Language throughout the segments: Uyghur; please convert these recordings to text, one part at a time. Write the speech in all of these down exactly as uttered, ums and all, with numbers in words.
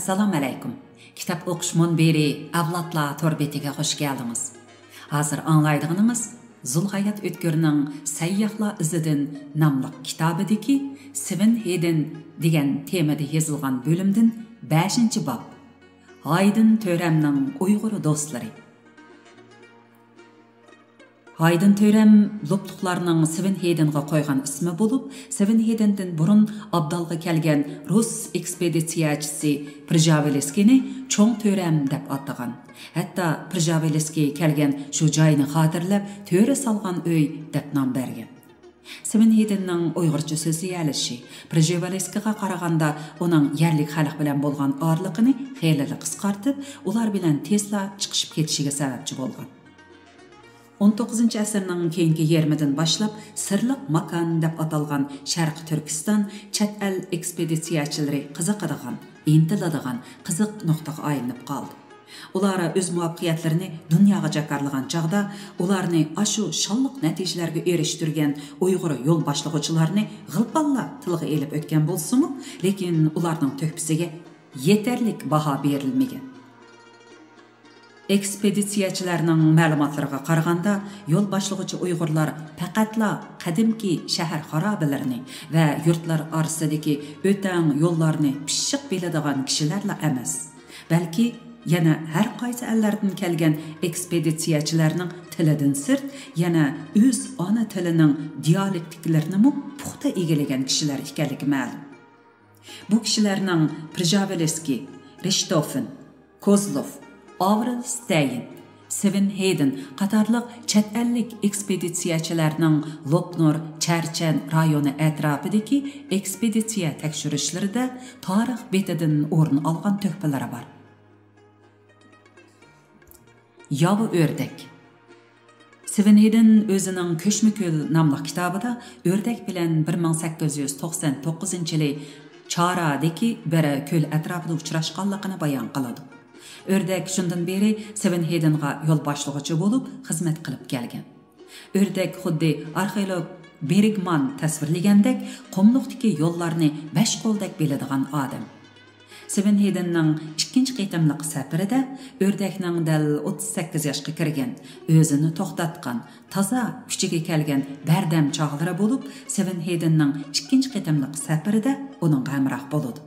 ئەسسالامۇ ئەلەيكۇم. كىتاب ئوقۇش مۇنبىرى ئەۋلادلار تور بېتىگە خۇش كەلدىڭىز. ھازىر ئاڭلايدىغىنىڭىز زۇلھايات ئۆتكۈرنىڭ سەيياھلار ئىزىدىن ناملىق كىتابىدىكى سىۋېن ھېيدېن دېگەن تېمىدا يېزىلغان بۆلۈمدىن بەشىنچى باب. ھايدىن تۆرەمنىڭ ئۇيغۇر دوستلىرى. ھايدىن تۆرەم لوپلۇقلارنىڭ سىۋېن ھېيدېنغا قويغان ئىسمى بولۇپ، سىۋېن ھېيدېندىن بۇرۇن ئابدالغا كەلگەن رۇس ئېكسپېدىتسىيەچىسى پرژاۋېلسكىينى چوڭ تۆرەم دەپ ئاتىغان. ھەتتا پرژاۋېلسكىي كەلگەن شۇ جاينى خاتىرىلەپ، تۆرە سالغان ئۆي دەپ نام بەرگەن. سىۋېن ھېيدېننىڭ ئۇيغۇرچە سۆزلىيەلىشى پرژاۋېلسكىيغا قارىغاندا ئۇنىڭ يەرلىك خەلق بىلەن بولغان ئارىلىقىنى خېلىلا قىسقارتىپ، ئۇلار بىلەن تېزلا چىقىشىپ كېتىشىگە سەۋەبچى بولغان. ئون توققۇزىنچى ئەسىرنىڭ كېيىنكى يېرىمىدىن باشلاپ سىرلىق ماكان دەپ ئاتالغان شەرقىي تۈركىستان چەت ئەل ئېكسپېدىتسىيەچىلىرى قىزىقىدىغان، ئىنتىلىدىغان قىزىق نۇقتىغا ئايلىنىپ قالدى. ئۇلار ئۆز مۇۋەپپەقىيەتلىرىنى دۇنياغا جاكارلىغان چاغدا، ئۇلارنى ئاشۇ شانلىق نەتىجىلەرگە ئېرىشتۈرگەن ئۇيغۇر يول باشلىغۇچىلارنى غىلپانلا تىلغا ئېلىپ ئۆتكەن بولسىمۇ، لېكىن ئۇلارنىڭ تۆھپىسىگە يېتەرلىك باھا بېرىلمىگەن. ئېكسپېدىتسىيەچىلەرنىڭ مەلۇماتلىرىغا قارىغاندا، يول باشلىغۇچى ئۇيغۇرلار پەقەتلا قەدىمكى شەھەر خارابىلىرىنى ۋە يۇرتلار ئارىسىدىكى ئۆتەڭ يوللارنى پىششىق بىلىدىغان كىشىلەرلا ئەمەس، بەلكى يەنە ھەر قايسى ئەللەردىن كەلگەن ئېكسپېدىتسىيەچىلەرنىڭ تىلىدىن سىرت، يەنە ئۆز ئانا تىلىنىڭ دىيالېكتىكلىرىنىمۇ پۇختا ئىگىلىگەن كىشىلەر ئىكەنلىكى مەلۇم. بۇ كىشىلەرنىڭ پرژاۋېلسكىي، رىشتوفېن، كوزلوف، ئاۋرېل ستەين، سىۋېن ھېيدېن قاتارلىق چەت ئەللىك ئېكسپېدىتسىيەچىلەرنىڭ لوپنۇر، چەرچەن رايونى ئەتراپىدىكى ئېكسپېدىتسىيە تەكشۈرۈشلىرىدە تارىخ بېتىدىن ئورۇن ئالغان تۆھپىلىرى بار. ياۋا ئۆردەك. سىۋېن ھېيدېن ئۆزىنىڭ كۆچمە كۆل ناملىق كىتابىدا ئۆردەك بىلەن بىر مىڭ سەككىز يۈز توقسەن توققۇزىنچى يىلى چارادىكى بىر كۆل ئەتراپىدا ئۇچراشقانلىقىنى بايان قىلىدۇ. ئۆردەك شۇندىن بېرى سىۋېن ھېيدېنغا يول باشلىغۇچى بولۇپ خىزمەت قىلىپ كەلگەن. ئۆردەك خۇددى ئارخېئولوگ بېرگمان تەسۋىرلىگەندەك، قۇملۇقتىكى يوللارنى بەش قولدەك بىلىدىغان ئادەم. سىۋېن ھېيدېننىڭ ئىككىنچى قېتىملىق سەپىرىدە ئۆردەكنىڭ دەل ئوتتۇز سەككىز ياشقا كىرگەن، ئۆزىنى توختاتقان، تازا كۈچىگە كەلگەن بەردەم چاغلىرى بولۇپ، سىۋېن ھېيدېننىڭ ئىككىنچى قېتىملىق سەپىرىدە ئۇنىڭغا ھەمراھ بولىدۇ.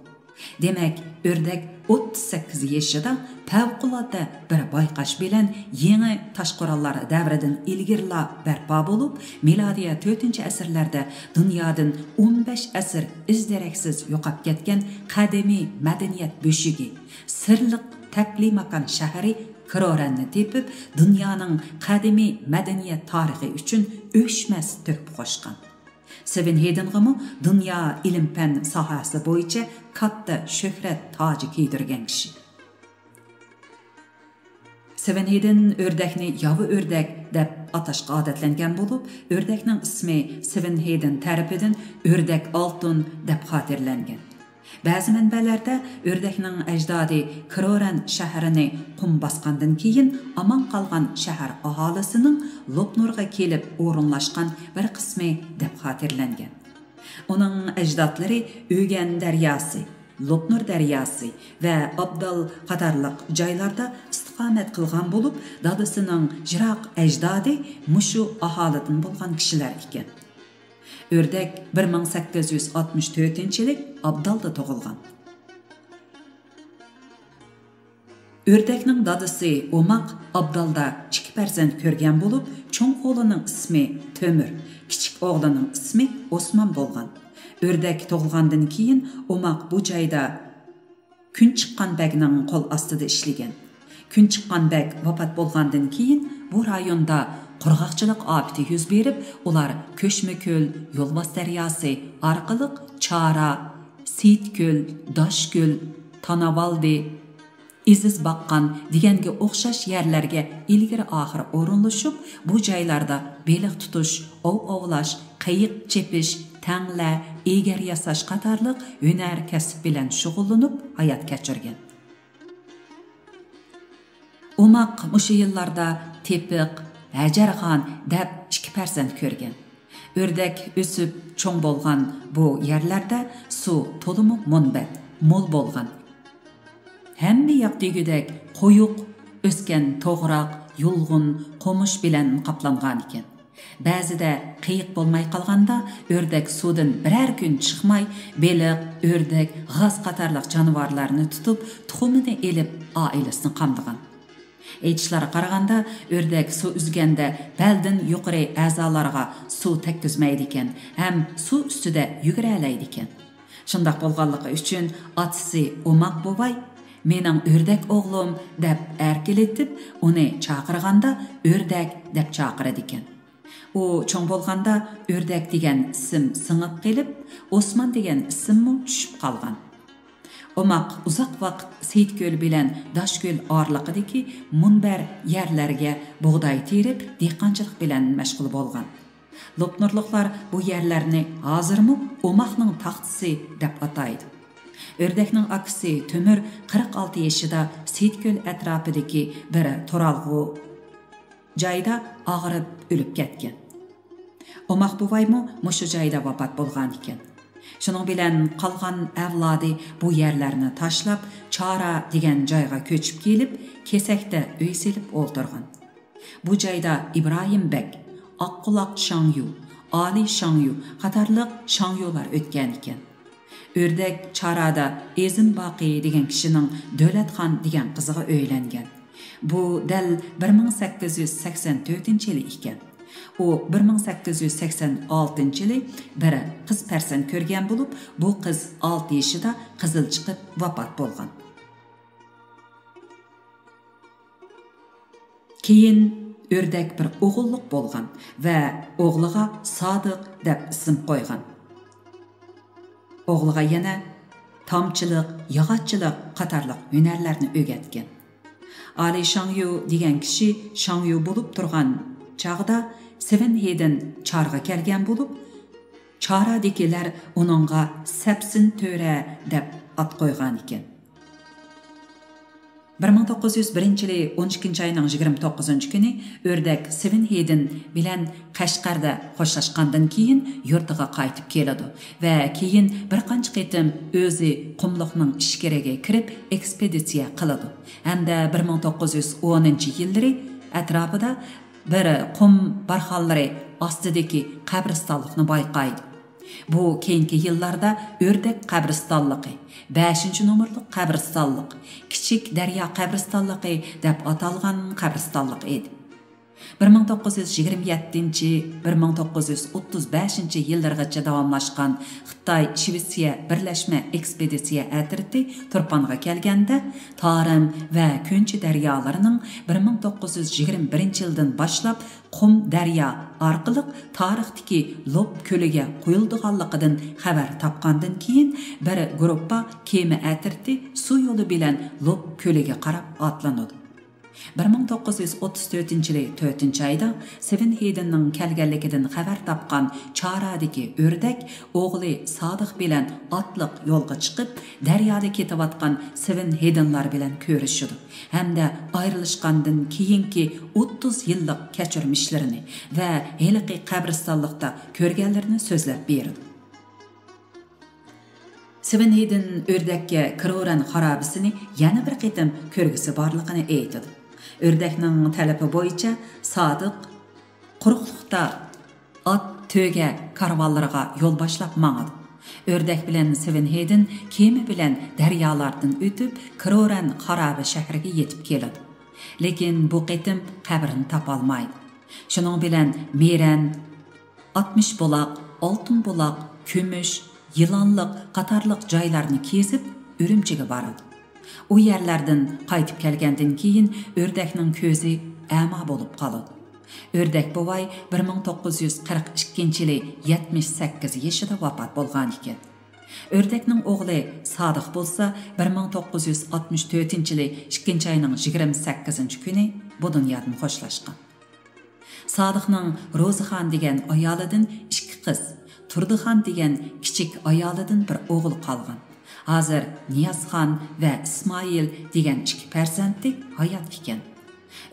دېمەك، ئۆردەك ئوتتۇز سەككىز يېشىدا پەۋقۇلئاددە بىر بايقاش بىلەن يېڭى تاشقوراللار دەۋرىدىن ئىلگىرىلا بەرپا بولۇپ، مىلادىيە تۆتىنچى ئەسىرلەردە دۇنيادىن ئون بەش ئەسىر ئىز-دېرەكسىز يوقاپ كەتكەن قەدىمىي مەدەنىيەت بۆشۈكى، سىرلىق تەپلىماكان شەھىرى كرورەننى تېپىپ، دۇنيانىڭ قەدىمىي مەدەنىيەت تارىخى ئۈچۈن ئۆچمەس تۆھپە قوشقان. سىۋېن ھېيدېنغىمۇ دۇنيا ئىلىم-پەن ساھەسى بويىچە كاتتا شۆھرەت تاجى كىيدۈرگەن كىشى. سىۋېن ھېيدېن ئۆردەكنى ياۋا ئۆردەك دەپ ئاتاشقا ئادەتلەنگەن بولۇپ، ئۆردەكنىڭ ئىسمى سىۋېن ھېيدېن تەرىپىدىن ئۆردەك ئالتۇن دەپ خاتىرىلەنگەن. بەزى مەنبەلەردە ئۆردەكنىڭ ئەجدادى كرورەن شەھىرىنى قۇم باسقاندىن كېيىن ئامان قالغان شەھەر ئاھالىسىنىڭ لوپنۇرغا كېلىپ ئورۇنلاشقان بىر قىسمى دەپ خاتىرىلەنگەن. ئۇنىڭ ئەجدادلىرى ئۆگەن دەرياسى، لوپنۇر دەرياسى ۋە ئابدال قاتارلىق جايلاردا ئىستىقامەت قىلغان بولۇپ، دادىسىنىڭ يىراق ئەجدادى مۇشۇ ئاھالىدىن بولغان كىشىلەر ئىكەن. ئۆردەك بىر مىڭ سەككىز يۈز ئاتمىش تۆتىنچى يىلى ئابدالدا تۇغۇلغان. ئۆردەكنىڭ دادىسى ئوماق ئابدالدا ئىككى پەرزەنت كۆرگەن بولۇپ، چوڭ ئوغلىنىڭ ئىسمى تۆمۈر، كىچىك ئوغلىنىڭ ئىسمى ئوسمان بولغان. ئۆردەك تۇغۇلغاندىن كېيىن ئوماق بۇ جايدا كۈن چىققان بەگنىڭ قول ئاستىدا ئىشلىگەن. كۈن چىققان بەگ ۋاپات بولغاندىن كېيىن بۇ رايوندا قۇرغاقچىلىق ئاپىتى يۈز بېرىپ، ئۇلار كۆچمە كۆل، يولۋاس دەرياسى ئارقىلىق چارا، سېيىتكۆل، داشكۆل، تاناۋالدى، ئېزىز باققان دېگەنگە ئوخشاش يەرلەرگە ئىلگىرى ئاخىر ئورۇنلىشىپ، بۇ جايلاردا بېلىق تۇتۇش، ئوۋ ئوۋلاش، قېيىق چېپىش، تەڭلە، ئېگەر ياساش قاتارلىق ھۈنەر كەسىپ بىلەن شۇغۇللىنىپ ھايات كەچۈرگەن. ئوماق مۇشۇ يىللاردا تېپىق، ھەجەرخان دەپ ئىككى پەرزەنت كۆرگەن. ئۆردەك ئۆسۈپ چوڭ بولغان بۇ يەرلەردە سۇ تولىمۇ مۇنبەت، مول بولغان. ھەممە ياق دېگۈدەك قويۇق ئۆسكەن توغراق، يۇلغۇن، قومۇش بىلەن قاپلانغانىكەن. بەزىدە قېيىق بولماي قالغاندا، ئۆردەك سۇدىن بىرەر كۈن چىقماي، بېلىق، ئۆردەك، غاز قاتارلىق جانىۋارلارنى تۇتۇپ، تۇخۇمىنى ئېلىپ، ئائىلىسىنى قامدىغان. ئېيتىشلارغا قارىغاندا، ئۆردەك سۇ ئۈزگەندە بەلدىن يۇقىرى ئەزالارغا سۇ تەگكۈزمەيدىكەن ھەم سۇ ئۈستىدە يۈگۈرەلەيدىكەن. شۇنداق بولغانلىقى ئۈچۈن ئاتىسى ئوماق بوۋاي، «مېنىڭ ئۆردەك ئوغلۇم» دەپ ئەركىلىتىپ، ئۇنى چاقىرغاندا «ئۆردەك» دەپ چاقىرىدىكەن. ئۇ چوڭ بولغاندا ئۆردەك دېگەن ئىسىم سىڭىپ قېلىپ، ئوسمان دېگەن ئىسىممۇ چۈشۈپ قالغان. ئوماق ئۇزاق ۋاقىت سېيىتكۆل بىلەن داشكۆل ئارىلىقىدىكى مۇنبەر يەرلەرگە بۇغداي تېرىپ، دېھقانچىلىق بىلەن مەشغۇل بولغان. لوپنۇرلۇقلار بۇ يەرلەرنى ھازىرمۇ ئوماقنىڭ تاختىسى دەپ ئاتايدۇ. ئۆردەكنىڭ ئاكىسى تۆمۈر قىرىق ئالتە يېشىدا سېيىتكۆل ئەتراپىدىكى بىر تۇرالغۇ جايدا ئاغرىپ ئۆلۈپ كەتكەن. ئوماق بوۋايمۇ مۇشۇ جايدا ۋاپات بولغانىكەن. شۇنىڭ بىلەن قالغان ئەۋلادى بۇ يەرلەرنى تاشلاپ، چارا دېگەن جايغا كۆچۈپ كېلىپ، كېسەكتە ئۆي سېلىپ ئولتۇرغان. بۇ جايدا ئىبراھىم بەگ، ئاققۇلاق شاڭيۇ، ئالى شاڭيۇ قاتارلىق شاڭيۇلار ئۆتكەنىكەن. ئۆردەك چارادا ئېزىم باقى دېگەن كىشىنىڭ دۆلەتخان دېگەن قىزىغا ئۆيلەنگەن. بۇ دەل بىر مىڭ سەككىز يۈز سەكسەن تۆتىنچى يىلى ئىكەن. ئۇ بىر مىڭ سەككىز يۈز سەكسەن ئالتىنچى يىلى بىر قىز پەرزەنت كۆرگەن بولۇپ، بۇ قىز ئالتە يېشىدا قىزىل چىقىپ ۋاپات بولغان. كېيىن ئۆردەك بىر ئوغۇللۇق بولغان ۋە ئوغلىغا سادىق دەپ ئىسىم قويغان. ئوغلىغا يەنە تامچىلىق، ياغاچچىلىق قاتارلىق ھۈنەرلەرنى ئۆگەتكەن. ئالى شاڭيۇ دېگەن كىشى شاڭيۇ بولۇپ تۇرغان چاغدا سېۋېن ھېدىن چارغا كەلگەن بولۇپ، چارادىكىلەر ئۇنىڭغا سەپسىن تۆرە دەپ ئات قويغانىكەن. بىر مىڭ توققۇز يۈز بىرىنچى يىلى ئون ئىككىنچى ئاينىڭ يىگىرمە توققۇزىنچى كۈنى ئۆردەك سېۋېن ھېدىن بىلەن قەشقەردە خوشلاشقاندىن كېيىن يۇرتىغا قايتىپ كېلىدۇ ۋە كېيىن بىر قانچە قېتىم ئۆزى قۇملۇقنىڭ ئىچكىرىگە كىرىپ ئېكسپېدىتسىيە قىلىدۇ ھەمدە بىر مىڭ توققۇز يۈز ئونىنچى يىللىرى ئەتراپىدا بىر قۇم بارخانلىرى ئاستىدىكى قەبرىستانلىقنى بايقايدۇ. بۇ كېيىنكى يىللاردا ئۆردەك قەبرىستانلىقى، بەشىنچى نومۇرلۇق قەبرىستانلىق، كىچىك دەريا قەبرىستانلىقى دەپ ئاتالغان قەبرىستانلىق ئىدى. بىر مىڭ توققۇز يۈز يىگىرمە يەتتىنچى، بىر مىڭ توققۇز يۈز ئوتتۇز بەشىنچى يىللىرىغىچە داۋاملاشقان خىتاي شىۋېتسىيە بىرلەشمە ئېكسپېدىتسىيە ئەترىتى تۇرپانغا كەلگەندە، تارىم ۋە كۆنچى دەريالىرىنىڭ بىر مىڭ توققۇز يۈز يىگىرمە بىرىنچى يىلدىن باشلاپ قۇم دەريا ئارقىلىق تارىختىكى لوپ كۆلىگە قۇيۇلىدىغانلىقىدىن خەۋەر تاپقاندىن كېيىن، بىر گۇرۇپپا كېمە ئەترىتى سۇ يولى بىلەن لوپ كۆلىگە قاراپ ئاتلىنىدۇ. بىر مىڭ توققۇز يۈز ئوتتۇز تۆتىنچى يىلى تۆتىنچى ئايدا سېۋېن ھېدىننىڭ كەلگەنلىكىدىن خەۋەر تاپقان چارادىكى ئۆردەك ئوغلى سادىق بىلەن ئاتلىق يولغا چىقىپ، دەريادا كېتىۋاتقان سېۋېن ھېدىنلار بىلەن كۆرۈشىدۇ ھەمدە ئايرىلىشقاندىن كېيىنكى ئوتتۇز يىللىق كەچۈرمىشلىرىنى ۋە ھېلىقى قەبرىستانلىقتا كۆرگەنلىرىنى سۆزلەپ بېرىدۇ. سېۋېن ھېدىن ئۆردەككە كرورەن خارابىسىنى يەنە بىر قېتىم كۆرگۈسى بارلىقىنى ئېيتىدۇ. ئۆردەكنىڭ تەلىپى بويىچە سادىق قۇرۇقلۇقتا ئات، تۆگە كارۋانلىرىغا يول باشلاپ ماڭىدۇ. ئۆردەك بىلەن سېۋېن ھېدىن كېمە بىلەن دەريالاردىن ئۆتۈپ، كرورەن خارابە شەھىرىگە يېتىپ كېلىدۇ. لېكىن بۇ قېتىم قەبرىنى تاپالمايدۇ. شۇنىڭ بىلەن مېرەن، ئاتمىش بۇلاق، ئالتۇن بۇلاق، كۈمۈش، يىلانلىق قاتارلىق جايلارنى كېزىپ، ئۈرۈمچىگە بارىدۇ. ئۇ يەرلەردىن قايتىپ كەلگەندىن كېيىن، ئۆردەكنىڭ كۆزى ئەما بولۇپ قالىدۇ. ئۆردەك بوۋاي بىر مىڭ توققۇز يۈز قىرىق ئىككىنچى يىلى يەتمىش سەككىز يېشىدا ۋاپات بولغان ئىكەن. ئۆردەكنىڭ ئوغلى سادىق بولسا، بىر مىڭ توققۇز يۈز ئاتمىش تۆتىنچى يىلى ئىككىنچى ئاينىڭ يىگىرمە سەككىزىنچى كۈنى بۇ دۇنيادىن خوشلاشقان. سادىقنىڭ روزىخان دېگەن ئايالىدىن ئىككى قىز، تۇردىخان دېگەن كىچىك ئايالىدىن بىر ئوغۇل قالغان. ھازىر نىيازخان ۋە ئىسمائىل دېگەن ئىككى پەرزەنتلىك ھايات ئىكەن.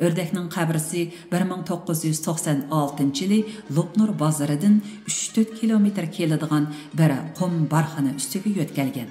ئۆردەكنىڭ قەبرىسى بىر مىڭ توققۇز يۈز توقسان ئالتىنچى يىلى لوپنۇر بازىرىدىن ئۈچ تۆت كىلومېتىر كېلىدىغان بىر قۇم بارخانا ئۈستىگە يۆتكەلگەن.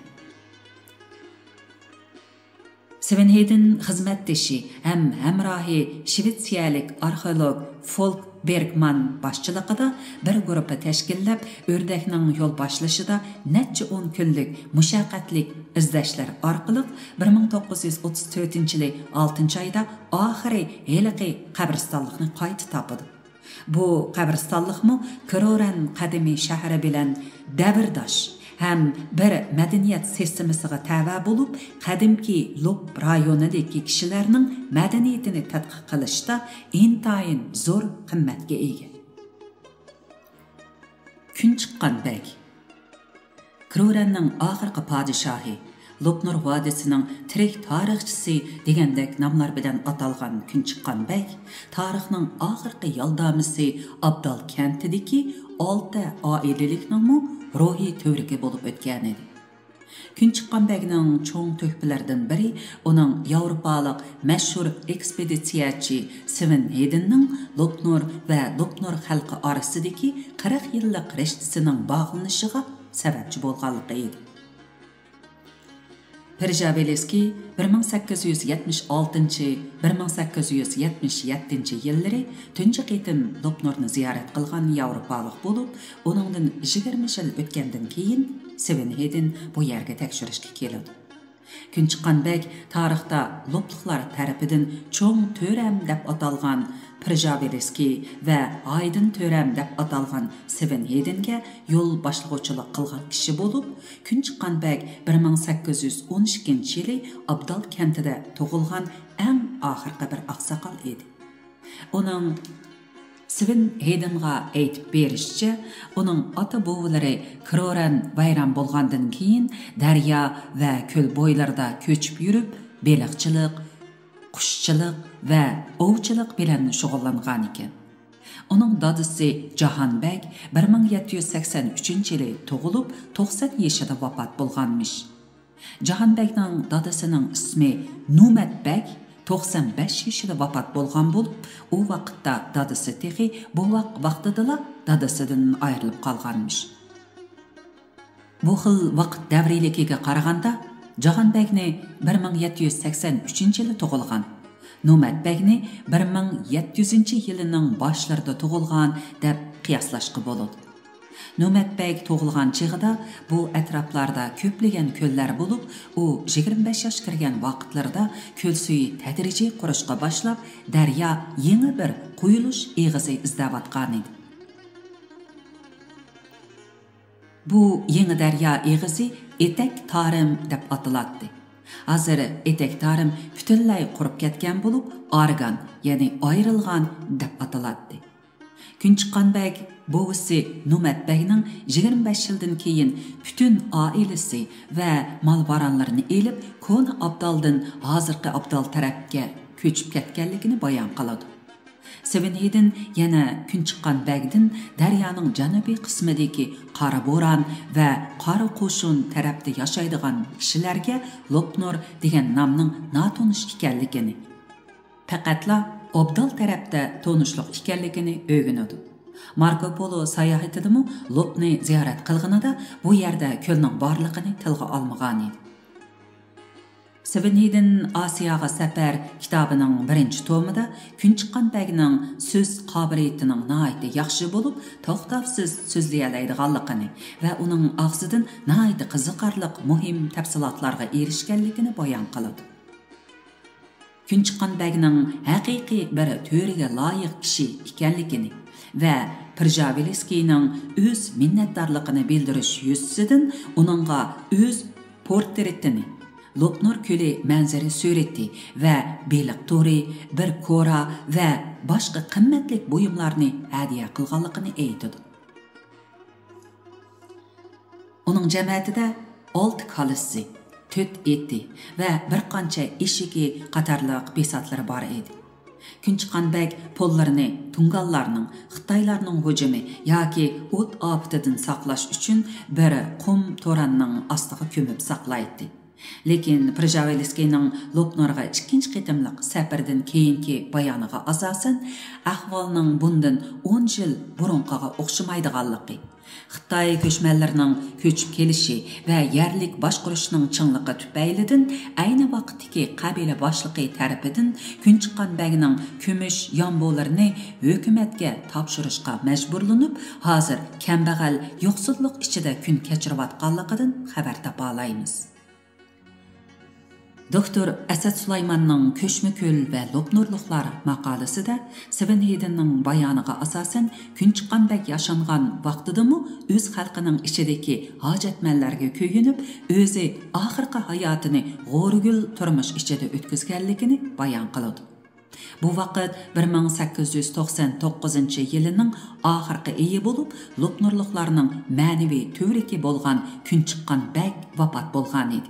سۋېنھېيدېن خىزمەتدىشى ھەم ھەمراھى شىۋېتسىيەلىك ئارخېئولوگ فولك بېرگمان باشچىلىقىدا بىر گۇرۇپپا تەشكىللەپ، ئۆردەكنىڭ يول باشلىشىدا نەچچە ئون كۈنلۈك مۇشەققەتلىك ئىزدەشلەر ئارقىلىق، بىر مىڭ توققۇز يۈز ئوتتۇز تۆتىنچى يىلى ئالتىنچى ئايدا ئاخىرى ھېلىقى قەبرىستانلىقنى قايتا تاپىدۇ. بۇ قەبرىستانلىقمۇ كرورەن قەدىمىي شەھىرى بىلەن دەۋرداش ھەم بىر مەدەنىيەت سىستېمىسىغا تەۋە بولۇپ، قەدىمكى لوپ رايونىدىكى كىشىلەرنىڭ مەدەنىيىتىنى تەتقىق قىلىشتا ئىنتايىن زور قىممەتكە ئىگە. كۈن چىققان بەگ. كرورەننىڭ ئاخىرقى پادىشاھى، لوپنۇر ۋادىسىنىڭ تىرىك تارىخچىسى دېگەندەك ناملار بىلەن ئاتالغان كۈن چىققان بەگ تارىخنىڭ ئاخىرقى يالدامىسى ئابدال كەنتىدىكى ئالتە ئائىلىلىكنىڭمۇ روھىي تۈۋرۈكى بولۇپ ئۆتكەنىدى. كۈن چىققان بەگنىڭ چوڭ تۆھپىلىرىدىن بىرى ئۇنىڭ ياۋروپالىق مەشھۇر ئېكسپېدىتسىيەچى سۋېن ھېيدېننىڭ لوپنۇر ۋە لوپنۇر خەلقى ئارىسىدىكى قىرىق يىللىق رىشتىسىنىڭ باغلىنىشىغا سەۋەبچى بولغانلىقى ئىدى. پرژاۋېلىسكىي بىر مىڭ سەككىز يۈز يەتمىش ئالتىنچى، بىر مىڭ سەككىز يۈز يەتمىش يەتتىنچى يىللىرى تۇنجى قېتىم لوپنۇرنى زىيارەت قىلغان ياۋروپالىق بولۇپ، ئۇنىڭدىن يىگىرمە يىل ئۆتكەندىن كېيىن سۋېن ھېيدېن بۇ يەرگە تەكشۈرۈشكە كېلىدۇ. كۈن چىققان بەگ تارىختا لوپلۇقلار تەرىپىدىن چوڭ تۆرەم دەپ ئاتالغان پرژاۋېلىسكىي ۋە ھايدېن تۆرەم دەپ ئاتالغان سۋېن ھېيدېنگە يول باشلىغۇچىلىق قىلغان كىشى بولۇپ، كۈن چىققان بەگ بىر مىڭ سەككىز يۈز ئون ئىككىنچى يىلى ئابدال كەنتىدە تۇغۇلغان ئەڭ ئاخىرقى بىر ئاقساقال ئىدى. ئۇنىڭ سۋېن ھېيدېنغا ئېيتىپ بېرىشىچە، ئۇنىڭ ئاتا-بوۋىلىرى كرورەن ۋەيران بولغاندىن كېيىن، دەريا ۋە كۆل بويلىرىدا كۆچۈپ يۈرۈپ، بېلىقچىلىق، قۇشچىلىق ۋە ئوۋچىلىق بىلەن شۇغۇللانغانىكەن. ئۇنىڭ دادىسى جاھان بەگ بىر مىڭ يەتتە يۈز سەكسەن ئۈچىنچى يىلى تۇغۇلۇپ، توقسان يېشىدا ۋاپات بولغانمىش. جاھان بەگنىڭ دادىسىنىڭ ئىسمى نۇمەت بەگ توقسان بەش يېشىدا ۋاپات بولغان بولۇپ، ئۇ ۋاقىتتا دادىسى تېخى بوۋاق ۋاقتىدىلا دادىسىدىن ئايرىلىپ قالغانمىش. بۇ خىل ۋاقىت دەۋرىيلىكىگە قارىغاندا، جاھان بەگنى بىر مىڭ يەتتە يۈز سەكسەن ئۈچىنچى يىلى تۇغۇلغان، نۇمەت بەگنى بىر مىڭ يەتتە يۈزىنچى يىلىنىڭ باشلىرىدا تۇغۇلغان دەپ قىياسلاشقا بولىدۇ. نۇمەت بەگ تۇغۇلغان چېغىدا بۇ ئەتراپلاردا كۆپلىگەن كۆللەر بولۇپ، ئۇ يىگىرمە بەش ياش كىرگەن ۋاقىتلىرىدا كۆل سۈيى تەدرىجىي قۇرۇشقا باشلاپ، دەريا يېڭى بىر قۇيۇلۇش ئېغىزى ئىزدەۋاتقانىدى. بۇ يېڭى دەريا ئېغىزى ئېتەك تارىم دەپ ئاتىلاتتى. ھازىر ئېتەك تارىم پۈتۈنلەي قۇرۇپ كەتكەن بولۇپ، ئارگان، يەنى ئايرىلغان دەپ ئاتىلاتتى. كۈن چىققان بەگ بوۋىسى نۇمەت بەگنىڭ يىگىرمە بەش يىلدىن كېيىن پۈتۈن ئائىلىسى ۋە مال-ۋارانلىرىنى ئېلىپ، كونا ئابدالدىن ھازىرقى ئابدال تەرەپكە كۆچۈپ كەتكەنلىكىنى بايان قىلىدۇ. سېۋېن ھېيدېن يەنە كۈن چىققان بەگدىن دەريانىڭ جەنۇبىي قىسمىدىكى قارا بوران ۋە قارا قوشۇن تەرەپتە ياشايدىغان كىشىلەرگە لوپنۇر دېگەن نامنىڭ ناتونۇش ئىكەنلىكىنى، پەقەتلا ئابدال تەرەپتە تونۇشلۇق ئىكەنلىكىنى ئۆگىنىدۇ. ماركو پولو ساياھىتىدىمۇ لوپنى زىيارەت قىلغىنىدا بۇ يەردە كۆلنىڭ بارلىقىنى تىلغا ئالمىغانىدى. سېۋېن ھېيدېن ئاسىياغا سەپەر كىتابىنىڭ بىرىنچى تومىدا كۈن چىققان بەگنىڭ سۆز قابىلىيىتىنىڭ ناھايىتى ياخشى بولۇپ، توختاۋسىز سۆزلىيەلەيدىغانلىقىنى ۋە ئۇنىڭ ئاغزىدىن ناھايىتى قىزىقارلىق مۇھىم تەپسىلاتلارغا ئېرىشكەنلىكىنى بايان قىلىدۇ. كۈن چىققان بەگنىڭ ھەقىقىي بىر تۆرىگە لايىق كىشى ئىكەنلىكىنى ۋە پرژاۋېلسكىينىڭ ئۆز مىننەتدارلىقىنى بىلدۈرۈش يۈزىسىدىن ئۇنىڭغا ئۆز پورترېتىنى، لوپنۇر كۆلى مەنزىرە سۈرىتى ۋە بېلىق تورى، بىر كورا ۋە باشقا قىممەتلىك بۇيۇملارنى ھەدىيە قىلغانلىقىنى ئېيتىدۇ. ئۇنىڭ جەمەتىدە ئالتە كالىسى، تۆت ئېتى ۋە بىر قانچە ئېشىكى قاتارلىق بىساتلىرى بار ئىدى. كۈن چىققان بەگ پوللىرىنى تۇڭگانلارنىڭ، خىتايلارنىڭ ھۇجۇمى ياكى ئوت ئاپىتىدىن ساقلاش ئۈچۈن بىر قۇم توراننىڭ ئاستىغا كۆمۈپ ساقلايتتى. لېكىن پرژاۋېلسكىينىڭ لوپنۇرغا ئىككىنچى قېتىملىق سەپىرىدىن كېيىنكى بايانىغا ئاساسەن، ئەھۋالنىڭ بۇندىن ئون يىل بۇرۇنقىغا ئوخشىمايدىغانلىقى، خىتاي كۆچمەنلىرىنىڭ كۆچۈپ كېلىشى ۋە يەرلىك باشقۇرۇشنىڭ چىڭلىقى تۈپەيلىدىن ئەينى ۋاقىتتىكى قەبىلە باشلىقى تەرىپىدىن كۈنچىققان بەگنىڭ كۈمۈش يامبۇلىرىنى ھۆكۈمەتكە تاپشۇرۇشقا مەجبۇرلىنىپ، ھازىر كەمبەغەل يوقسۇللۇق ئىچىدە كۈن كەچۈرۈۋاتقانلىقىدىن خەۋەر تاپالايمىز. دوكتور ئەسەت سۇلايماننىڭ كۆچمە كۆل ۋە لوپنۇرلۇقلار ماقالىسىدە، سىۋېن ھېيدېننىڭ بايانىغا ئاساسەن، كۈنچىققان بەگ ياشانغان ۋاقتىدىمۇ ئۆز خەلقىنىڭ ئىچىدىكى ھاجەتمەنلەرگە كۆيۈنۈپ، ئۆزى ئاخىرقى ھاياتىنى غورىگىل تۇرمۇش ئىچىدە ئۆتكۈزگەنلىكىنى بايان قىلىدۇ. بۇ ۋاقىت بىر مىڭ سەككىز يۈز توقسان توققۇزىنچى يىلىنىڭ ئاخىرقى ئېيى بولۇپ، لوپنۇرلۇقلارنىڭ مەنىۋى تۈۋرۈكى بولغان كۈنچىققان بەگ ۋاپات بولغانىدى.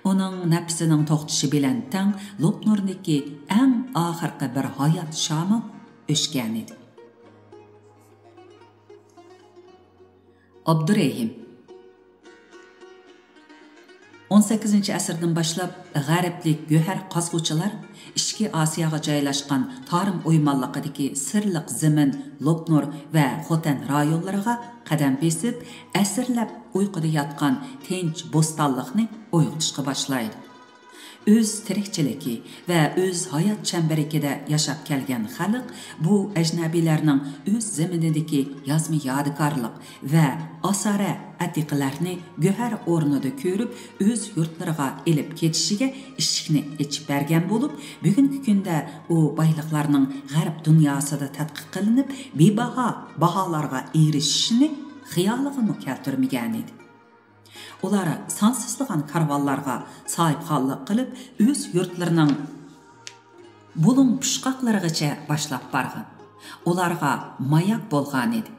ئۇنىڭ نەپىسىنىڭ توختىشى بىلەن تەڭ لوپنۇردىكى ئەڭ ئاخىرقى بىر ھايات شامال ئۆچكەنىدى. ئابدۇرېھىم. ئون سەككىزىنچى ئەسىردىن باشلاپ غەربلىك گۆھەر قازغۇچىلار ئىچكى ئاسىياغا جايلاشقان تارىم ئويمانلىقىدىكى سىرلىق زېمىن، لوپنۇر ۋە خوتەن رايونلىرىغا قەدەم بېسىپ، ئەسىرلەپ ئۇيقۇدا ياتقان تىنچ بوستانلىقنى ئويغىتىشقا باشلايدۇ. ئۆز تىرىكچىلىكى ۋە ئۆز ھايات چەمبىرىكىدە ياشاپ كەلگەن خەلق بۇ ئەجنەبىيلەرنىڭ ئۆز زېمىنىدىكى يازما يادىكارلىق ۋە ئاسارە ئەتىقىلەرنى گۆھەر ئورنىدا كۆرۈپ، ئۆز يۇرتلىرىغا ئېلىپ كېتىشىگە ئىشىكنى ئېچىپ بەرگەن بولۇپ، بۈگۈنكى كۈندە ئۇ بايلىقلارنىڭ غەرب دۇنياسىدا تەتقىق قىلىنىپ، بىباھا باھالارغا ئېرىشىشىنى خىيالىغىمۇ كەلتۈرمىگەنىدى. ئۇلار سانسىزلىغان كارۋانلارغا ساھىبخانلىق قىلىپ، ئۆز يۇرتلىرىنىڭ بۇلۇڭ پۇچقاقلىرىغىچە باشلاپ بارغان. ئۇلارغا ماياك بولغانىدى.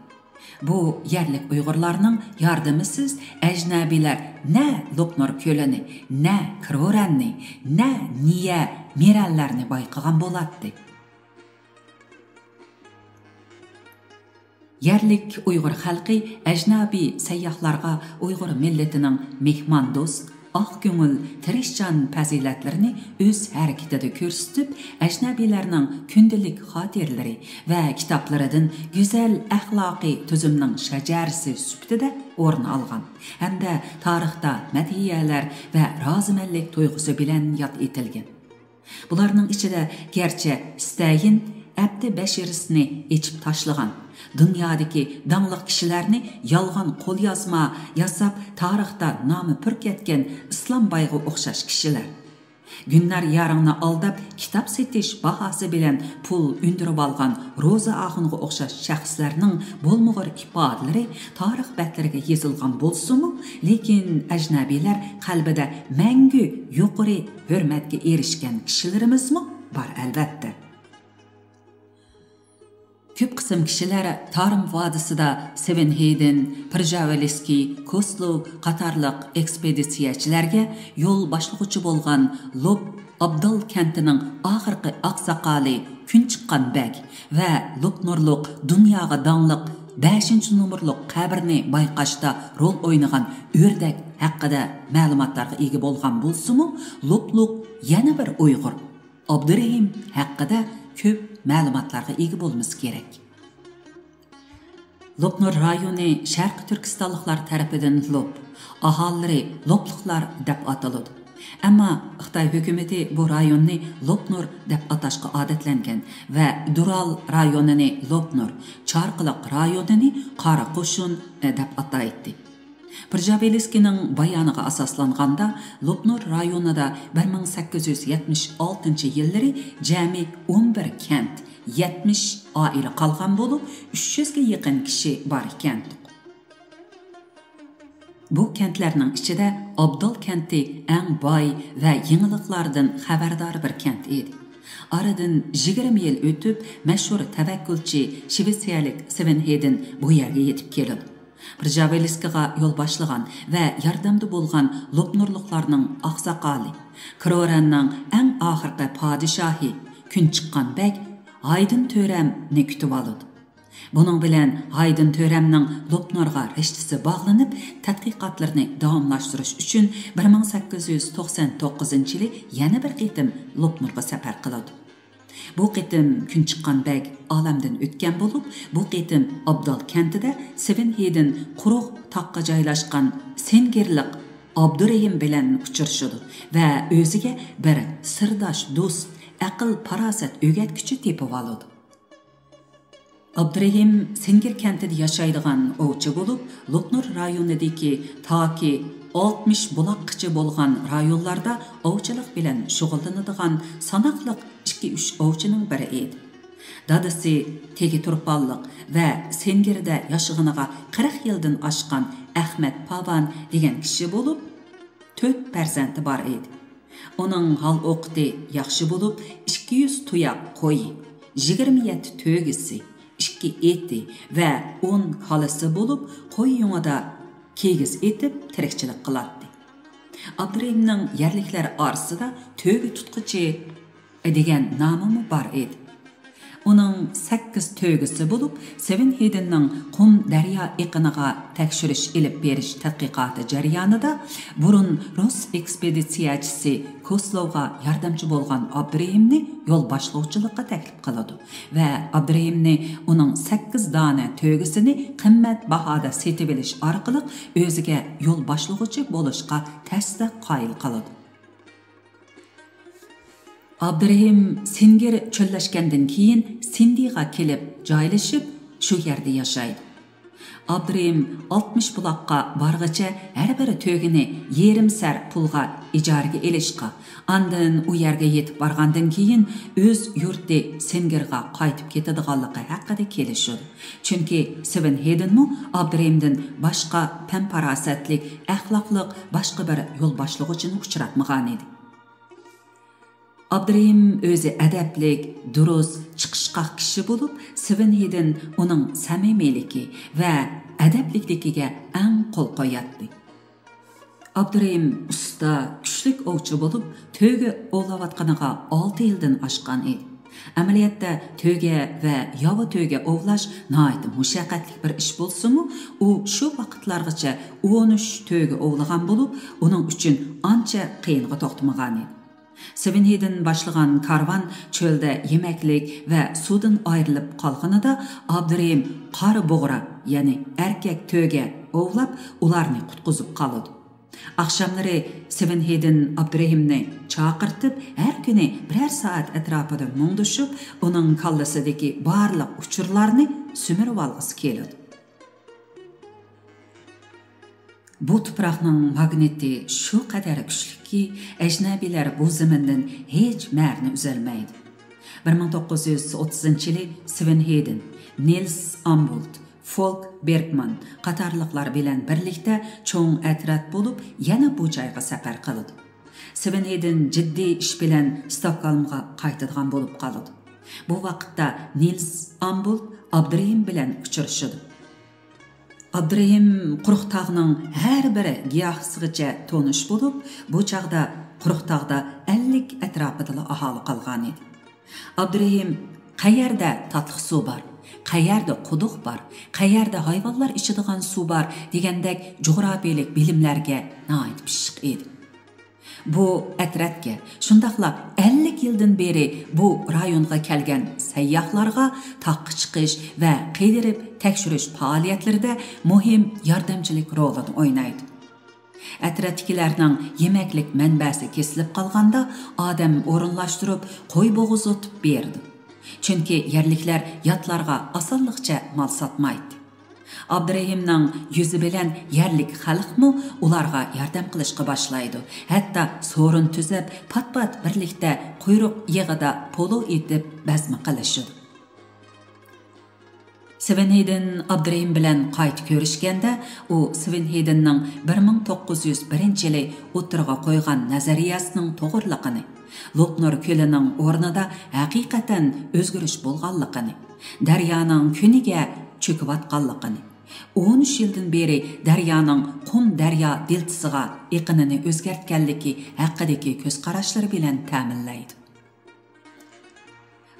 بۇ يەرلىك ئۇيغۇرلارنىڭ ياردىمىسىز ئەجنەبىيلەر نە لوپنۇر كۆلىنى، نە كرورەننى، نە نىيە مىرەنلەرنى بايقىغان بولاتتى. يەرلىك ئۇيغۇر خەلقى ئەجنەبىي سەيياھلارغا ئۇيغۇر مىللىتىنىڭ مېھماندوست، ئاق كۆڭۈل، تىرىشچان پەزىلەتلىرىنى ئۆز ھەرىكىتىدە كۆرسىتىپ، ئەجنەبىيلەرنىڭ كۈندىلىك خاتىرىلىرى ۋە كىتابلىرىدىن گۈزەل ئەخلاقىي تۈزۈمنىڭ شەجەرىسى سۈپىتىدە ئورۇن ئالغان ھەمدە تارىختا مەدھىيەلەر ۋە رازىمەنلىك تۇيغۇسى بىلەن ياد ئېتىلگەن. بۇلارنىڭ ئىچىدە گەرچە ستەين ئەبدى بەشىرىسنى ئېچىپ تاشلىغان، دۇنيادىكى داڭلىق كىشىلەرنى يالغان قوليازما ياساپ، تارىختا نامى پۈركەتكەن ئىسلام بايغا ئوخشاش كىشىلەر، گۈلنار يارىڭنى ئالداپ، كىتاب سېتىش باھاسى بىلەن پۇل ئۈندۈرۈۋالغان روزا ئاخۇنغا ئوخشاش شەخسلەرنىڭ بولمىغۇر ئىپادىلىرى تارىخ بەتلىرىگە يېزىلغان بولسىمۇ، لېكىن ئەجنەبىيلەر قەلبىدە مەڭگۈ يۇقىرى ھۆرمەتكە ئېرىشكەن كىشىلىرىمىزمۇ بار، ئەلۋەتتە. كۆپ قىسىم كىشىلەر تارىم ۋادىسىدا سېۋېن ھېيدېن، پرژاۋېلسكىي، كوسلوۋ قاتارلىق ئېكسپېدىتسىيەچىلەرگە يول باشلىغۇچى بولغان لوپ ئابدال كەنتىنىڭ ئاخىرقى ئاقساقالى كۈنچىققان بەگ ۋە لوپنۇرلۇق دۇنياغا داڭلىق بەشىنچى نومۇرلۇق قەبرىنى بايقاشتا رول ئوينىغان ئۆردەك ھەققىدە مەلۇماتلارغا ئىگە بولغان بولسىمۇ، لوپلۇق يەنە بىر ئۇيغۇر ئابدۇرېھىم ھەققىدە كۆپ مەلۇماتلارغا ئىگە بولمىسا كېرەك. لوپنۇر رايونى شەرقىي تۈركىستانلىقلار تەرىپىدىن لوپ، ئاھالىلىرى لوپلۇقلار دەپ ئاتىلىدۇ. ئەمما خىتاي ھۆكۈمىتى بۇ رايوننى لوپنۇر دەپ ئاتاشقا ئادەتلەنگەن ۋە دۇرال رايونىنى لوپنۇر، چارقىلىق رايونىنى قارا قوشۇن دەپ ئاتايتتى. پرژاۋېلسكىينىڭ بايانىغا ئاساسلانغاندا، لوپنۇر رايونىدا بىر مىڭ سەككىز يۈز يەتمىش ئالتىنچى يىللىرى جەمئىي ئون بىر كەنت، يەتمىش ئائىلە قالغان بولۇپ، ئۈچ يۈزگە يېقىن كىشى بار ئىكەن. بۇ كەنتلەرنىڭ ئىچىدە ئابدال كەنتى ئەڭ باي ۋە يېڭىلىقلاردىن خەۋەردار بىر كەنت ئىدى. ئارىدىن يىگىرمە يىل ئۆتۈپ، مەشھۇر تەۋەككۈلچى شىۋېتسىيەلىك سېۋېن ھېيدېن بۇ يەرگە يېتىپ كېلىدۇ. پرژاۋېلسكىغا يول باشلىغان ۋە ياردەمدە بولغان لوپنۇرلۇقلارنىڭ ئاقساقالى، كرورەننىڭ ئەڭ ئاخىرقى پادىشاھى كۈنچىققان بەگ ھايدىن تۆرەمنى كۈتۈۋالىدۇ. بۇنىڭ بىلەن ھايدىن تۆرەمنىڭ لوپنۇرغا رىشتىسى باغلىنىپ، تەتقىقاتلىرىنى داۋاملاشتۇرۇش ئۈچۈن بىر مىڭ سەككىز يۈز توقسەن توققۇزىنچى يىلى يەنە بىر قېتىم لوپنۇرغا سەپەر قىلىدۇ. بۇ قېتىم كۈنچىققان بەگ ئالەمدىن ئۆتكەن بولۇپ، بۇ قېتىم ئابدال كەنتىدە سېۋېن ھېيدېن قۇرۇق تاغقا جايلاشقان سېنگىرلىق ئابدۇرېھىم بىلەن ئۇچرىشىدۇ ۋە ئۆزىگە بىر سىرداش دوست، ئەقىل-پاراسەت ئۆگەتكۈچى تېپىۋالىدۇ. ئابدۇرېھىم سېنگىر كەنتىدە ياشايدىغان ئوۋچى بولۇپ، لوپنۇر رايونىدىكى تاكى ئالتمىش بۇلاققىچە بولغان رايونلاردا ئوۋچىلىق بىلەن شۇغۇللىنىدىغان ساناقلىق ئىككى-ئۈچ ئوۋچىنىڭ بىرى ئىدى. دادىسى تېگى تۇرپانلىق ۋە سېنگىردە ياشىغىنىغا قىرىق يىلدىن ئاشقان ئەخمەت پاۋان دېگەن كىشى بولۇپ، تۆت پەرزەنتى بار ئىدى. ئۇنىڭ ھال-ئوقىتى ياخشى بولۇپ، ئىككى يۈز تۇياق قويى، يىگىرمە يەتتە تۆگىسى، ئىككى ئېتى ۋە ئون كالىسى بولۇپ، قوي يۇڭىدا كىگىز ئېتىپ، تىرىكچىلىك قىلاتتى. ئابدۇرېھىمنىڭ يەرلىكلەر ئارىسىدا تۆگە تۇتقۇچى دېگەن نامىمۇ بار ئىدى. ئۇنىڭ سەككىز تۆگىسى بولۇپ، سېۋېن ھېيدېننىڭ قۇم دەريا ئېقىنىغا تەكشۈرۈش ئېلىپ بېرىش تەتقىقاتى جەريانىدا بۇرۇن رۇس ئېكسپېدىتسىيەچىسى كوسلوۋغا ياردەمچى بولغان ئابدۇرېھىمنى يول باشلىغۇچىلىققا تەكلىپ قىلىدۇ ۋە ئابدۇرېھىمنى ئۇنىڭ سەككىز دانە تۆگىسىنى قىممەت باھادا سېتىۋېلىش ئارقىلىق ئۆزىگە يول باشلىغۇچى بولۇشقا تەستە قايىل قىلىدۇ. ئابدۇرېھىم سېنگىر چۆللەشكەندىن كېيىن سىندىغا كېلىپ جايلىشىپ، شۇ يەردە ياشايدۇ. ئابدۇرېھىم ئالتمىش بۇلاققا بارغىچە ھەر بىر تۆگىنى يېرىم سەر پۇلغا ئىجارىگە ئېلىشقا، ئاندىن ئۇ يەرگە يېتىپ بارغاندىن كېيىن ئۆز يۇرتى سېنگىرغا قايتىپ كېتىدىغانلىقى ھەققىدە كېلىشىدۇ. چۈنكى سېۋېن ھېيدېنمۇ ئابدۇرېھىمدىن باشقا پەن-پاراسەتلىك، ئەخلاقلىق باشقا بىر يول باشلىغۇچىنى ئۇچراتمىغانىدى. ئابدۇرېھىم ئۆزى ئەدەپلىك، دۇرۇس، چىقىشقاق كىشى بولۇپ، سېۋېن ھېيدېن ئۇنىڭ سەمىمىيلىكى ۋە ئەدەپلىكلىكىگە ئەڭ قول قوياتتى. ئابدۇرېھىم ئۇستا، كۈچلۈك ئوۋچى بولۇپ، تۆگە ئوۋلاۋاتقىنىغا ئالتە يىلدىن ئاشقان ئىدى. ئەمەلىيەتتە تۆگە ۋە ياۋا تۆگە ئوۋلاش ناھايىتى مۇشەققەتلىك بىر ئىش بولسىمۇ، ئۇ شۇ ۋاقىتلارغىچە ئون ئۈچ تۆگە ئوۋلىغان بولۇپ، ئۇنىڭ ئۈچۈن ئانچە قىيىنغا توختىمىغانىدى. سېۋېن ھېيدېن باشلىغان كارۋان چۆلدە يېمەكلىك ۋە سۇدىن ئايرىلىپ قالغىنىدا، ئابدۇرېھىم قارا بۇغرا، يەنى ئەركەك تۆگە ئوۋلاپ، ئۇلارنى قۇتقۇزۇپ قالىدۇ. ئاخشاملىرى سېۋېن ھېيدېن ئابدۇرېھىمنى چاقىرتىپ، ھەر كۈنى بىرەر سائەت ئەتراپىدا مۇڭدىشىپ، ئۇنىڭ كاللىسىدىكى بارلىق ئۇچۇرلارنى سۈمۈرۈۋالغۇسى كېلىدۇ. بۇ تۇپراقنىڭ ماگنىتى شۇ قەدەر كۈچلۈككى، ئەجنەبىيلەر بۇ زېمىندىن ھېچ مەرىنى ئۈزەلمەيدۇ. بىر مىڭ توققۇز يۈز ئوتتۇزىنچى يىلى سېۋېن ھېيدېن، نىلس ئامبولت، فولك بېرگمان قاتارلىقلار بىلەن بىرلىكتە چوڭ ئەترەت بولۇپ، يەنە بۇ جايغا سەپەر قىلىدۇ. سېۋېن ھېيدېن جىددىي ئىش بىلەن ستوكگولمغا قايتىدىغان بولۇپ قالىدۇ. بۇ ۋاقىتتا نىلس ئامبولت ئابدۇرېھىم بىلەن ئۇچرىشىدۇ. ئابدۇرېھىم قۇرۇقتاغنىڭ ھەر بىر گىياھىسىغىچە تونۇش بولۇپ، بۇ چاغدا قۇرۇقتاغدا ئەللىك ئەتراپىدىلا ئاھالە قالغانىدى. ئابدۇرېھىم «قەيەردە تاتلىق سۇ بار، قەيەردە قۇدۇق بار، قەيەردە ھايۋانلار ئىچىدىغان سۇ بار» دېگەندەك جۇغراپىيەلىك بىلىملەرگە ناھايىتى پىششىق ئىدى. بۇ ئەترەتكە، شۇنداقلا ئەللىك يىلدىن بېرى بۇ رايونغا كەلگەن سەيياھلارغا تاغقا چىقىش ۋە قىيدىرىپ تەكشۈرۈش پائالىيەتلىرىدە مۇھىم ياردەمچىلىك رولىنى ئوينايدۇ. ئەترەتتىكىلەرنىڭ يېمەكلىك مەنبەسى كېسىلىپ قالغاندا، ئادەم ئورۇنلاشتۇرۇپ، قوي بوغۇزلىتىپ بېرىدۇ. چۈنكى يەرلىكلەر ياتلارغا ئاسانلىقچە مال ساتمايتتى. ئابدۇرېھىمنىڭ يۈزى بىلەن يەرلىك خەلقمۇ ئۇلارغا ياردەم قىلىشقا باشلايدۇ. ھەتتا سورۇن تۈزەپ، پات-پات بىرلىكتە قۇيرۇق يېغىدا پولۇ ئېتىپ، بەزمە قىلىشىدۇ. سېۋېن ھېيدېن ئابدۇرېھىم بىلەن قايتا كۆرۈشكەندە، ئۇ سېۋېن ھېيدېننىڭ بىر مىڭ توققۇز يۈز بىرىنچى يىلى ئوتتۇرىغا قويغان نەزەرىيەسىنىڭ توغرىلىقىنى، لوپنۇر كۆلىنىڭ ئورنىدا ھەقىقەتەن ئۆزگىرىش بولغانلىقىنى، دەريانىڭ كۈنىگە چۆكۈۋاتقانلىقىنى، ئون ئۈچ يىلدىن بېرى دەريانىڭ قۇم دەريا دېلتىسىغا ئېقىنىنى ئۆزگەرتكەنلىكى ھەققىدىكى كۆز قاراشلىرى بىلەن تەمىنلەيدۇ.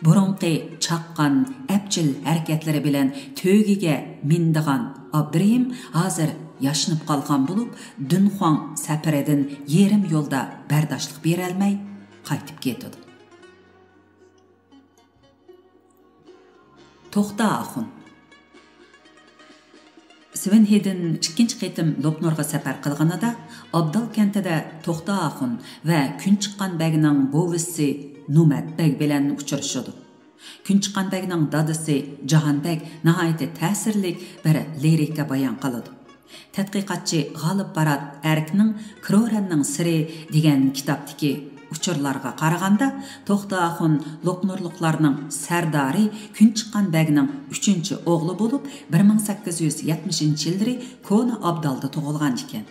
بۇرۇنقى چاققان، ئەپچىل ھەرىكەتلىرى بىلەن تۆگىگە مىنىدىغان ئابدۇرېھىم ھازىر ياشىنىپ قالغان بولۇپ، دۇنخۇاڭ سەپىرىدىن يېرىم يولدا بەرداشلىق بېرەلمەي قايتىپ كېتىدۇ. توختى ئاخۇن. سۋېنھېدېن ئىككىنچى قېتىم لوپنۇرغا سەپەر قىلغىنىدا، ئابدال كەنتىدە توختى ئاخۇن ۋە كۈن چىققان بەگنىڭ بوۋىسى نۇمەت بەگ بىلەن ئۇچرىشىدۇ. كۈن چىققان بەگنىڭ دادىسى جاھان بەگ ناھايىتى تەسىرلىك بىر لىرىكا بايان قىلىدۇ. تەتقىقاتچى غالىب بارات ئەركنىڭ كرورەننىڭ سىرى دېگەن كىتابتىكى ئۇچۇرلارغا قارىغاندا، توختى ئاخۇن لوپنۇرلۇقلارنىڭ سەردارى كۈن چىققان بەگنىڭ ئۈچىنچى ئوغلى بولۇپ، بىر مىڭ سەككىز يۈز يەتمىشىنچى يىللىرى كونا ئابدالدا تۇغۇلغان ئىكەن.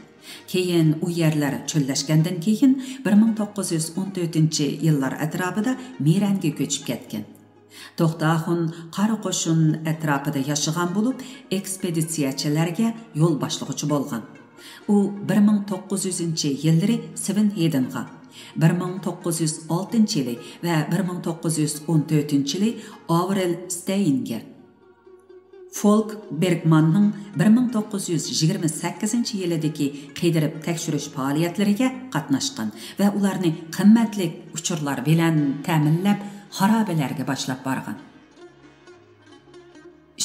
كېيىن ئۇ يەرلەر چۆللەشكەندىن كېيىن، بىر مىڭ توققۇز يۈز ئون تۆتىنچى يىللار ئەتراپىدا مىرەنگە كۆچۈپ كەتكەن. توختى ئاخۇن قارا قوشۇن ئەتراپىدا ياشىغان بولۇپ، ئېكسپېدىتسىيەچىلەرگە يول باشلىغۇچى بولغان. ئۇ بىر مىڭ توققۇز يۈزىنچى يىللىرى سۋېنھېدېنغا، بىر مىڭ توققۇز يۈز ئالتىنچى يىلى ۋە بىر مىڭ توققۇز يۈز ئون تۆتىنچى يىلى ئاۋرېل ستەينگە، فولك بېرگماننىڭ بىر مىڭ توققۇز يۈز يىگىرمە سەككىزىنچى يىلىدىكى قىدىرىپ تەكشۈرۈش پائالىيەتلىرىگە قاتناشقان ۋە ئۇلارنى قىممەتلىك ئۇچۇرلار بىلەن تەمىنلەپ، خارابىلەرگە باشلاپ بارغان.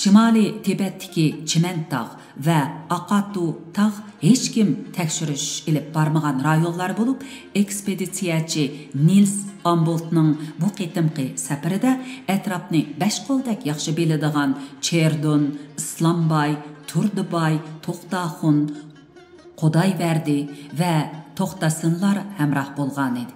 شىمالىي تىبەتتىكى چىمەنتاغ ۋە ئاقاتۇ تاغ ھېچكىم تەكشۈرۈش ئېلىپ بارمىغان رايونلار بولۇپ، ئېكسپېدىتسىيەچى نىلس ئامبولتنىڭ بۇ قېتىمقى سەپىرىدە ئەتراپنى بەش قولدەك ياخشى بىلىدىغان چېردۇن، ئىسلامباي، تۇردىباي، توختاخۇن، قودايبەردى ۋە توختاسىنلار ھەمراھ بولغانىدى.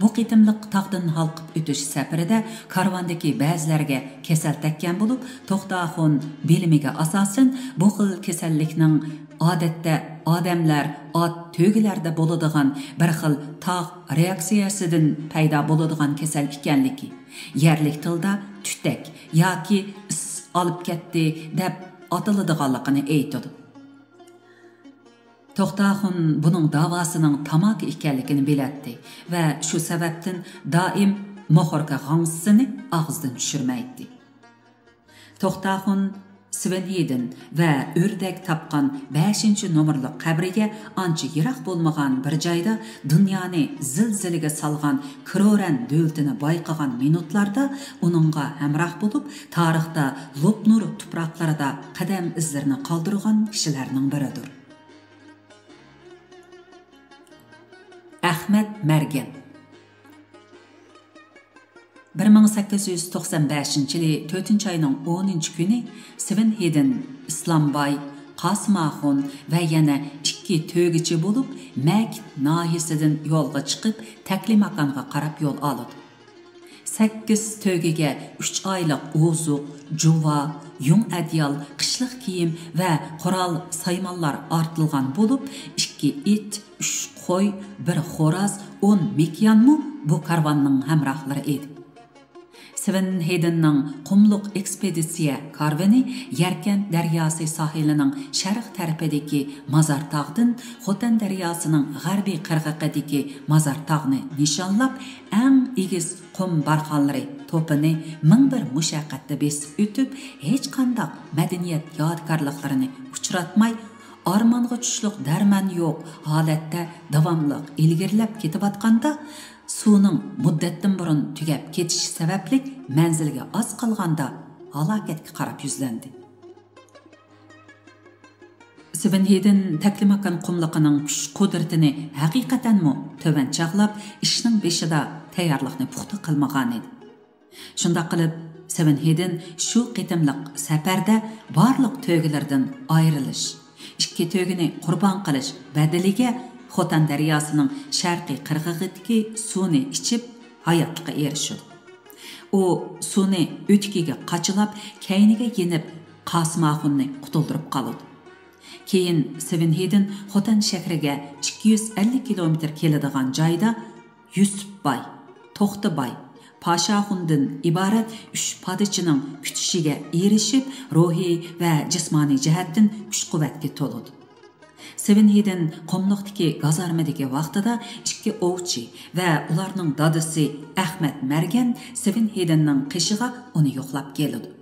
بۇ قېتىملىق تاغدىن ھالقىپ ئۆتۈش سەپىرىدە كارۋاندىكى بەزىلەرگە كېسەل تەگكەن بولۇپ، توختاخۇن بىلىمىگە ئاساسەن، بۇ خىل كېسەللىكنىڭ ئادەتتە ئادەملەر، ئات، تۆگىلەردە بولىدىغان بىر خىل تاغ رېئاكسىيەسىدىن پەيدا بولىدىغان كېسەل ئىكەنلىكى، يەرلىك تىلدا تۈتەك ياكى ئىس ئالىپ كەتتى دەپ ئاتىلىدىغانلىقىنى ئېيتىدۇ. توختاخۇن بۇنىڭ داۋاسىنىڭ تاماكا ئىكەنلىكىنى بىلەتتى ۋە شۇ سەۋەبتىن دائىم موخوركا غاڭزىسىنى ئاغزىدىن چۈشۈرمەيتتى. توختاخۇن سۋېنھېدېن ۋە ئۆردەك تاپقان بەشىنچى نومۇرلۇق قەبرىگە ئانچە يىراق بولمىغان بىر جايدا دۇنيانى زىلزىلىگە سالغان كرورەن دۆلىتىنى بايقىغان مىنۇتلاردا ئۇنىڭغا ھەمراھ بولۇپ، تارىختا لوپنۇر تۇپراقلىرىدا قەدەم ئىزلىرىنى قالدۇرغان كىشىلەرنىڭ بىرىدۇر. ئەخمەت مەرگەن. بىر مىڭ سەككىز يۈز توقسان بەشىنچى يىلى تۆتىنچى ئاينىڭ ئونىنچى كۈنى سۋېنھېدېن، ئىسلامباي، قاسىمئاخۇن ۋە يەنە ئىككى تۆگىچى بولۇپ، مەكىت ناھىيەسىدىن يولغا چىقىپ، تەكلىماكانغا قاراپ يول ئالىدۇ. سەككىز تۆگىگە ئۈچ ئايلىق ئوزۇق، جۇۋا، يۇڭ ئەدىيال، قىشلىق كىيىم ۋە قورال سايمانلار ئارتىلغان بولۇپ، ئىككى ئىت، ئۈچ قوي، بىر خوراز، ئون مېكىيانمۇ بۇ كارۋاننىڭ ھەمراھلىرى ئىدى. سۋېنھېدېننىڭ قۇملۇق ئېكسپېدىتسىيە كارۋىنى يەركەنت دەرياسى ساھىلىنىڭ شەرق تەرىپىدىكى مازار تاغدىن خوتەن دەرياسىنىڭ غەربىي قىرغىقىدىكى مازار تاغنى نىشانلاپ، ئەڭ ئېگىز قۇم بارخانلىرى توپىنى مىڭ بىر مۇشەققەتتە بېسىپ ئۆتۈپ، ھېچقانداق مەدەنىيەت يادىكارلىقلىرىنى ئۇچراتماي، ئارمانغا چۈشلۈق دەرمان يوق ھالەتتە داۋاملىق ئىلگىرىلەپ كېتىۋاتقاندا، سۇنىڭ مۇددەتتىن بۇرۇن تۈگەپ كېتىشى سەۋەبلىك مەنزىلگە ئاز قالغاندا ھالاكەتكە قاراپ يۈزلەندى. سۋېنھېدېن تەكلىماكان قۇملۇقىنىڭ كۈچ-قۇدرىتىنى ھەقىقەتەنمۇ تۆۋەن چاغلاپ، ئىشنىڭ بېشىدا تەييارلىقنى پۇختا قىلمىغانىدى. شۇنداق قىلىپ، سېۋېنھېدېن شۇ قېتىملىق سەپەردە بارلىق تۆگىلىرىدىن ئايرىلىش، ئىككى تۆگىنى قۇربان قىلىش بەدىلىگە خوتەن دەرياسىنىڭ شەرقىي قىرغىقىدىكى سۇنى ئىچىپ، ھاياتلىققا ئېرىشىدۇ. ئۇ سۇنى ئۆتۈكىگە قاچىلاپ، كەينىگە يېنىپ، قاسىمئاخۇننى قۇتۇلدۇرۇپ قالىدۇ. كېيىن سېۋېنھېدېن خوتەن شەھىرىگە ئىككى يۈز ئەللىك كىلومېتىر كېلىدىغان جايدا يۈسۈپباي، توختىباي، پاشاخۇندىن ئىبارەت ئۈچ پادىچىنىڭ كۈتۈشىگە ئېرىشىپ، روھىي ۋە جىسمانىي جەھەتتىن كۈچ-قۇۋۋەتكە تولىدۇ. سېۋېن ھېيدېن قۇملۇقتىكى گازارمىدىكى ۋاقتىدا ئىككى ئوۋچى ۋە ئۇلارنىڭ دادىسى ئەخمەت مەرگەن سېۋېن ھېيدېننىڭ قېشىغا ئۇنى يوقلاپ كېلىدۇ.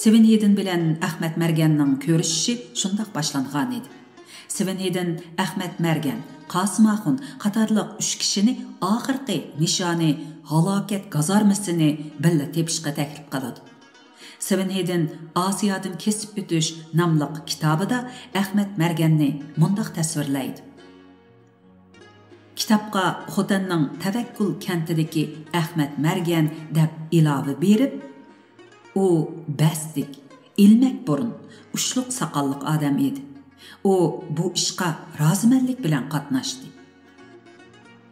سېۋېن ھېيدېن بىلەن ئەخمەت مەرگەننىڭ كۆرۈشۈشى شۇنداق باشلانغانىدى. سېۋېن ھېيدېن ئەخمەت مەرگەن، قاسىم ئاخۇن قاتارلىق ئۈچ كىشىنى ئاخىرقى نىشانى ھالاكەت گازارمىسىنى بىللە تېپىشقا تەكلىپ قىلىدۇ. سېۋېن ھېيدېن ئاسىيادىن كېسىپ ئۆتۈش ناملىق كىتابىدا ئەخمەت مەرگەننى مۇنداق تەسۋىرلەيدۇ. كىتابقا خوتەننىڭ تەۋەككۈل كەنتىدىكى ئەخمەت مەرگەن دەپ ئىلاۋە بېرىپ، ئۇ بەستلىك، ئىلمەك بۇرۇن، ئۇچلۇق ساقاللىق ئادەم ئىدى. ئۇ بۇ ئىشقا رازىمەنلىك بىلەن قاتناشتى.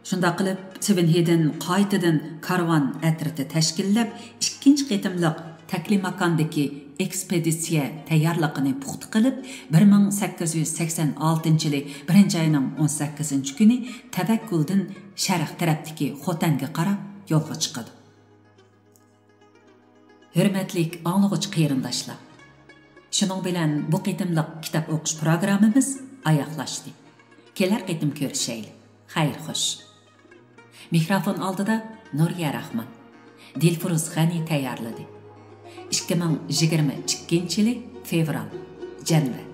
شۇنداق قىلىپ، سېۋېن ھېيدېن قايتىدىن كارۋان ئەترىتى تەشكىللەپ، ئىككىنچى قېتىملىق تەكلىماكاندىكى ئېكسپېدىتسىيە تەييارلىقىنى پۇختا قىلىپ، بىر مىڭ سەككىز يۈز سەكسەن ئالتىنچى يىلى بىرىنچى ئاينىڭ ئون سەككىزىنچى كۈنى تەۋەككۈلدىن شەرق تەرەپتىكى خوتەنگە قاراپ يولغا چىقىدۇ. ھۆرمەتلىك ئاڭلىغۇچى قېرىنداشلار، شۇنىڭ بىلەن بۇ قېتىملىق كىتاب ئوقۇش پروگراممىمىز ئاياغلاشتى. كېلەر قېتىم كۆرۈشەيلى. خەير خوش. مىكروفون ئالدىدا نۇرىيە راخمان، دىلفۇرۇز غەنى تەييارلىدى. ئىككى مىڭ يىگىرمە ئىككىنچى يىلى فېۋرال، جەنۋە.